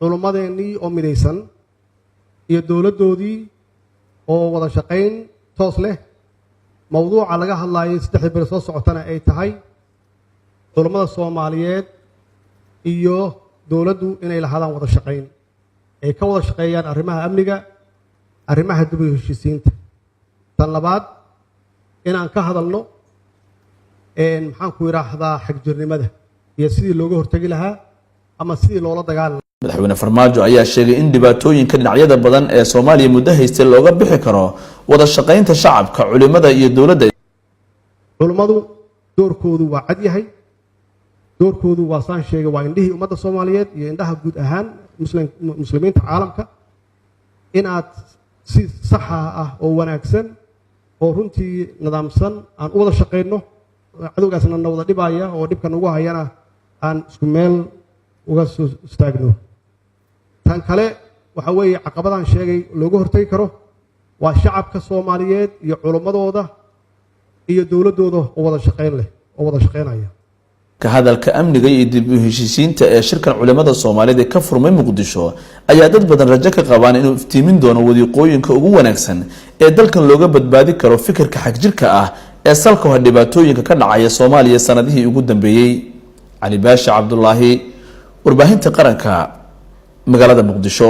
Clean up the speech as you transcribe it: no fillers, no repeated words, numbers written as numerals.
Culummadeennii oo midaysan iyo dowladdoodii oo wada shaqayn toos leh. Mowduuca laga hadlaayay 3da beri soo socotana ay tahay culummada Soomaaliyeed iyo dowladdu inay lahaadaan wada shaqayn, ay ka wada shaqeeyaan arrimaha amniga, arrimaha dib u heshiisiinta. Tan labaad, inaan ka hadalno, maxaan ku yidhaahdaa, xagjirnimada iyo sidii looga hortegi lahaa ama sidii loola dagaali. Madaxweyne Farmaajo ayaa sheegay in dhibaatooyinka dhinacyada badan ee Soomaaliya muddo haystay looga bixi karo wada shaqaynta shacabka, culimada iyo dowladda. Culummadu doorkoodu waa cad yahay. Doorkoodu waa saan sheegay, waa indhihii ummadda Soomaaliyeed iyo indhaha guud ahaan Muslimiinta caalamka. Inaad si saxa ah oo wanaagsan oo runtii nidaamsan aan u wada shaqayno cadowgaasna na wada dhibaya oo dhibka nagu hayana aan isku meel uga soo istaagno. Tan kale waxa weeye, caqabadaan sheegay looga hortegi karo waa shacabka Soomaaliyeed iyo culummadooda iyo dowladdooda oo wada shaqayn leh oo wada shaqaynaya. Ka hadalka amniga iyo dib u heshiisiinta ee shirkan culimada Soomaalida ka furmay Muqdisho ayaa dad badan rajo ka qabaan inuu iftiimin doono wadiiqooyinka ugu wanaagsan ee dalkan looga badbaadi karo fikirka xagjirka ah ee salka hor dhibaatooyinka ka dhacaya Soomaaliya sanadihii ugu dambeeyey. Cali Baashi Cabdulaahi, Warbaahinta Qaranka, magaalada Muqdisho.